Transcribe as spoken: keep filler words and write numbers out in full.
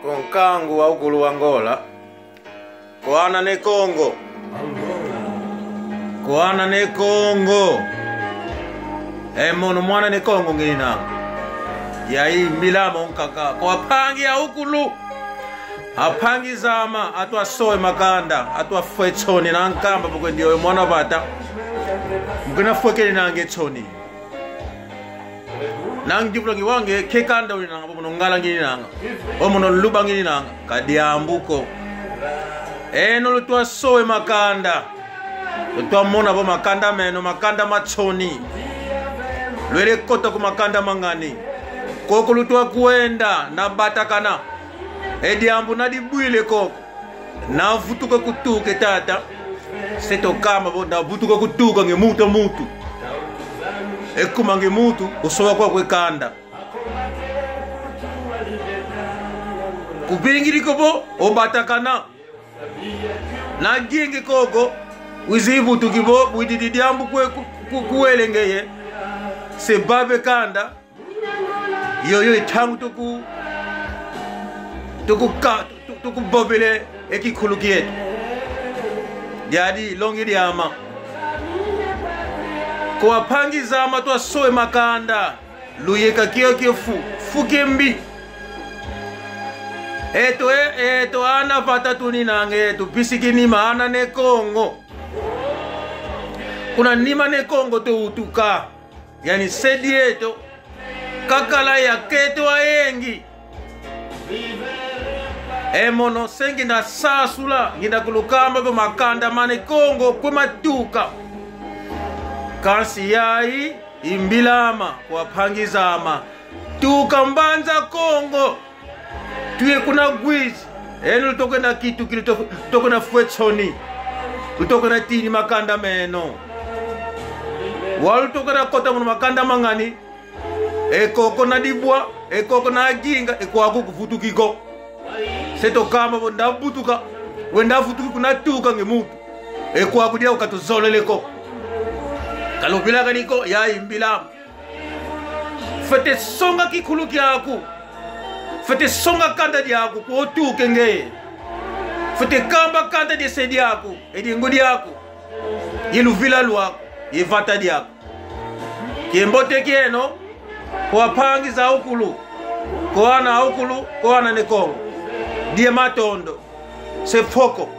Ko nkangu wa ukulu wa Ngola. Ko ana ne Kongo. Ko ana ne Kongo. E mono mwana ne Kongo ngininanga. Yayi mbila mo nkaka. Ko ampangi a ukulu. Ampangi zama, atu asowe makanda, atu afwe nsoni na nkamba, bukwe ndioyo mwana vata. Mukina fwekeni nange nsoni. Nang ndivula ngi wange, ke kanda uninanga, bo mono Ngala ngininanga. Bo mono Luba ngininanga, ka diambu ko. Eno lutu asowe makanda. Lutu amona vo makanda meno, makanda ma nsoni. Lwele kota ku makanda mangani. Koko lutu akwenda, na batakana. E diambu na dibwile koko. Na vutuka kutuka e tata. Se tukamba vo na vutuka kutuka nge mutu a mutu. E kuma nge mutu, usowa kwaku e kanda. Kuvilingidi ko vo, obatakana. Na gingi koko, wizi vutuki vo, wididi diambu kwe ku-, ku-, kuwele ngeye. Se vava e kanda. Yoyo i ntangu tuku-, tukuka-, tu-, tukuvovele e kikulu kieto. Diadi longi diama. Ko ampangi zama atu asowe makanda. Luyeka kiokio fu, fu kiambi. Eto, e-, eto ana vata tuninanga eto, pisiki nima ana ne Kongo. Kuna nima ne Kongo tuwutuka. Yani se dieto, kakala ya keto ayingi. E mono se ngina sasula, ngina kulukamba vo makanda ma ne Kongo kwe matuka. Kansi yayi, i mbila ama, ko ampangi zama. Tuka Mbanza Kongo. Tuye kuna Uíge, eno lutokena kitukila, luto-, lutokena fwa e nsoni, lutokena tini makanda meno. Wau lutokena kota muna makanda mangani, e koko na dibwa, e koko na ginga, e kwaku kuvutuki ko. Se tukamba vo nda vutuka, wenda vutuki kuna tuka nge mutu, e kwaku diau katuzolele ko. Kaluvilakani ko, yayi mbila ama. Fwete songa kikulu kiaku. Fwete songa kanda diaku, kwo tuke nge. Fwete kamba kanda dia se diaku, e dia ngudi aku, ye luvila lwaku, ye vata diaku. Kiambote kieno, ko ampangi za ukulu, ko ana a ukulu, ko ana ne Kongo. Dia matondo. Se foko.